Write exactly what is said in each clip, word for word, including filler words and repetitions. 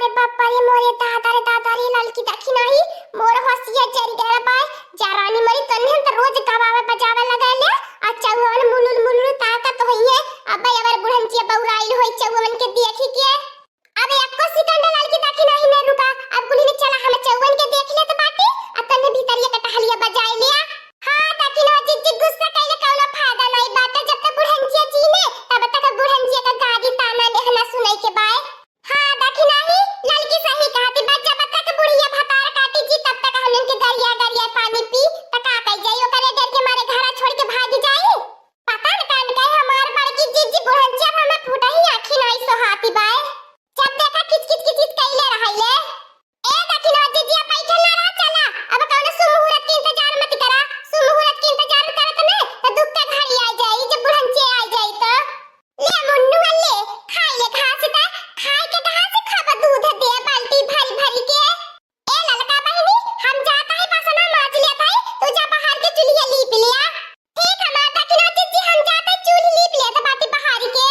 अरे बापा रे मोरे दादा रे दादा रे, ललकी देखी नाही, मोर होसिया जरि गया बाय। जरानी मरी तन्ने त रोज गवावे बजावे लगेले, आ चौवन मुलुल मुलुल ताकत होइए। अबे अबर बुढ़नचिया बौराइल होई चौवन के देखी के। अब एको second ललकी देखी नाही ने रुका, अब कुली ने चला हम चौवन के देख लेत बाटी, आ तन्ने भीतरिया कटहलिया बजाइ लिया। हाँ, देखी ना जिज्जी गुस्सा कइले कौनो फायदा नाही बाटे, जब तक बुढ़नचिया जी ने, तब तक बुढ़नचिया का गारी ताना नेहना सुनइ के बाय। हाँ, देखी नाही, ललकी सही कहती बा, जब तक बुढ़िया भतार काटी जी, तब तक हमन के गरिया गरिया पानी पी, त का कइ जाई, ओकरे डर के मारे घरा छोड़ के भाग जाई। पता न कान के हमार बड़की जिज्जी बुढ़नचिया पर हमें फूटा ही आँखी नाही सोहाती बाय। जब देखा किच किच किच किच कइले रहइले। ए देखी ना जिज्जी, अब बैठल ना रहा, चला, अब कौनो शुभ मुहूर्त के इंतजार मत करा, शुभ मुहूर्त के इंतजार करत में त दुख के घड़ी आ जाई, जब बुढ़नचिया आ जाई त। ले मुन्नू ले, खाइ ले घास त, खाइ के घास खाब दूध दे बाल्टी भरि भरि के। ए ललका बहिनी, हम जात हई बसना माज लेत हई, तू जा बाहर के चुल्हिया लीप लिया। ठीक हमार दखिना जिज्जी, हम जात हई चूल्ही लीप लेत बाटी बाहर के।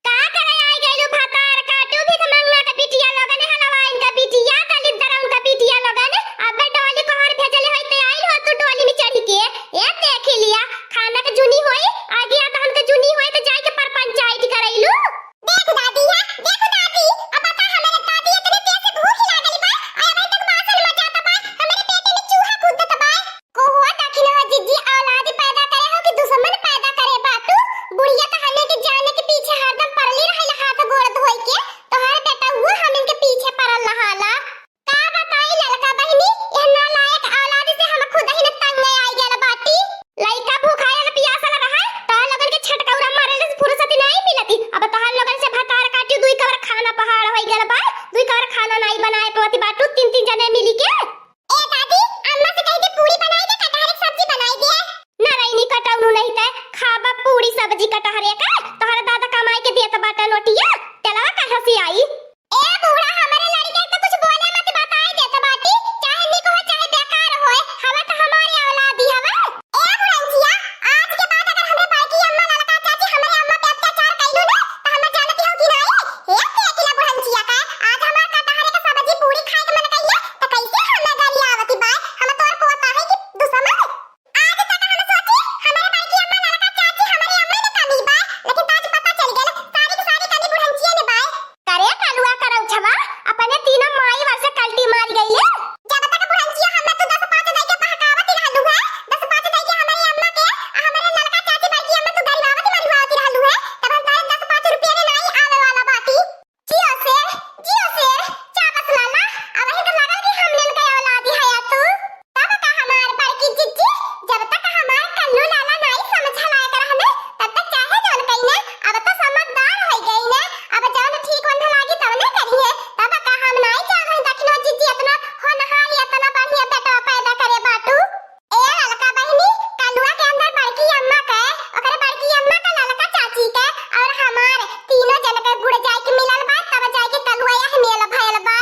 का करे आइ गइलू भतार काटू, भिखमंगा के बिटिया लोगन, हलवाइन के बिटिया, दलिद्दर उनके बिटिया लोगन, अबे डोली कोहर भेजले हई त आइल हो तू डोली में चढ़ि के। ए देखि लिया, खाना के जुनी होई, आगे अदहन के जुनी होई त जाइ के परपंचाइत करइलू। देख दादी है, देख दादी, अब बता हमरे दादी इतने तेज से भूख लागल बा, आ अबे तक बासन मचात बा, हमरे पेटे में चूहा कूदत बा। को हुआ दखिना जिज्जी, औलाद पैदा करे हो कि दुश्मन पैदा करे बाटू? बुढ़िया त हमरे के जाने के पीछे हरदम पड़ली रहेला हाथ गोड़ धोइ के, तोहार बेटा हुआ हमन के पीछे पड़ल रहाला। का बताई ललका बहिनी, एह नालायक औलाद से हम खुद ही न तंग आइ गइल बाटी। लइका भूखायल पियासल रहै, तोहर लोगन के छटकौरा मारे ले फुर्सत नाहीं मिलती। अब तोहर लोगन से भतार काटी दुइ कवर खाना पहाड़ होइ गइल बा, दुइ कवर खाना नाहीं बनाए पावती बाटू तीन तीन जने मिली के। ए दादी, अम्मा से कहि दे पूरी बनाइ दे, कटहरे के सब्जी बनाइ दे। नारायणी कटौनू नहीं ते खाबा पूरी सब्जी कटहरे का, तोहर दादा कमाइ के देत बाटा नोटिया, तेलवा कहाँ से आई? ए बूढ़ा, हमरे लड़िका के तो कुछ बोले मत, बताइ देत बाटी, चाहे निक होय, चाहे बेकार होय, हवे तो हमारे औलाद ही हवे। ए बुढ़नचिया, आज के बाद अगर हमरे बड़की अम्मा, ललका चाची, हमरे अम्मा पे अत्याचार कइलू ना, तो हम जानती हो कि नाहीं? ए पेटिया बुढ़नचिया का, आज हमार कटहरे के सब्जी पूरी खाए के मन कइले, तो कैसे हमें गरियावती बाय? हम तोर पोता है कि दुश्मन? आज तक हम सोची, हमरे बड़की अम्मा, ललका चाची, हमरे अम्मा में कमी बा, लेकिन आज पता चल गइल, सारी की सारी कमी बुढ़नचिया में बा। करे कलुआ करौछवा, अपने तीनों माई वर से कल्टी मार गइले। जब तक बुढ़नचिया हमें तू दस पाँच दई के बहकावत रहलू है, दस पाँच दई के हमरे अम्मा के, आ हमरे ललका चाची, बड़की अम्मा तू गरियावत मरियावत रहलू है, तब हम तोरे दस पाँच रुपया में नाहीं आवे वाला बाटी। जियो शेर, जियो शेर, चाबस लाला, अबहीं तो लगल कि हमनन के औलादी हया तू। तब का हमार बड़की जिज्जी, जब तक हमार कल्लू लाला नाई समझा लायक रहने, तब तक चाहे जौन कइने, अब तो समझदार होइ गइने, अब जौन ठीक वंध लागी तौने करिहे। तब का हम नाई चाहत हई दखिना जिज्जी एतना होनहार, एतना बढ़िया बेटवा पैदा करे बाटू। ए ललका बहिनी, कलुआ के अंदर बड़की अम्मा के, ओकरे बड़की अम्मा के, ललका चाची के और हमार तीनों जन के गुड़ जाए के मिलल बा, तब जाए के कलुआ यह मेल भयल बा।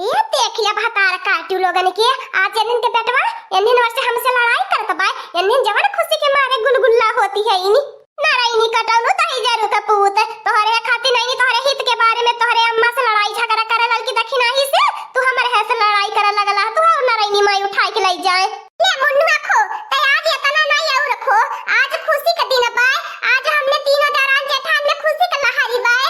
ये देख ले भतार काटू लोगन के, आज एन्हन के बेटवा, एन्हन वर से हमसे लड़ाई करत बा, एन्हन जवन खुशी के मारे गुलगुल्ला होती है इनी। नारायणी कटौनू तही जरू के पूत, तोहरे खातिर नहीं, तोहरे हित के बारे में तोहरे अम्मा से लड़ाई झगड़ा करे ललकी दखिनाही से, तू हमरे है से लड़ाई करे लगला, तू और नारायणी माई उठाए के लई जाए। ले मुन्नुआ खो, ते आज एतना नाई और खो, आज खुशी के दिन बाय, आज हमने तीनों देरान जेठान में खुशी के लहरी बाय।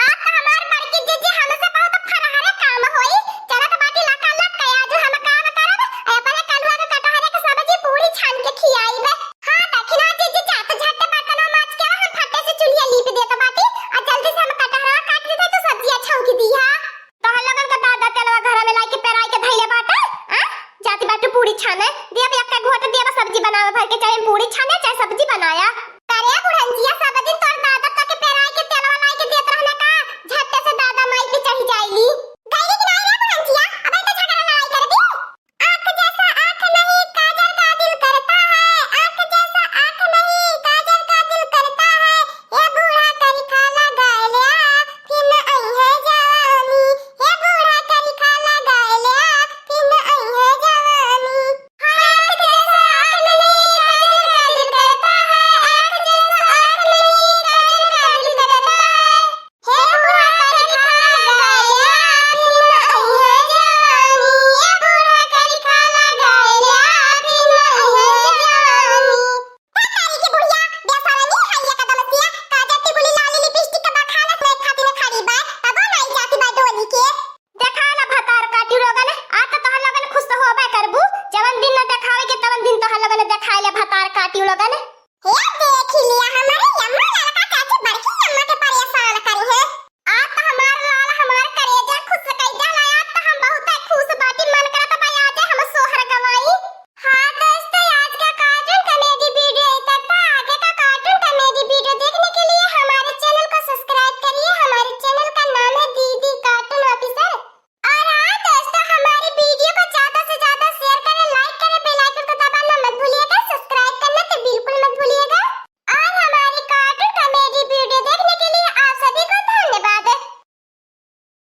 आज तो हमार बड़की जीजी हमसे बहुत फरहरे काम होई, चलत बाटी लका लक के आज हम काम करब, ए अपने कलुआ के कटहरे के सब्जी पूरी छान के खियाइबे। हाँ दखिना जीजी, जा तो झट बर्तन माज के हम फट्टे से चुल्हिया लीप देत बाटी, आ जल्दी से हम कटहरा काट देते तो सब्जिया छौंकी दिहा। तोहर लोगन के दादा तेलवा घर में लाई के पेराई के धइले बाटे, आ? जाती बाटू पूरी छाने, दिया भी एक घोट दिया बा सब्जी बनावे भर के, चाहे पूरी छाने चाहे सब्जी बनाया। करे बुढ़ंचिया, सब दिन तोर दादा तक पेराई के तेलवा लाई के देत रहने का? झट्टे से दादा माई पे चढ़ी जाइली।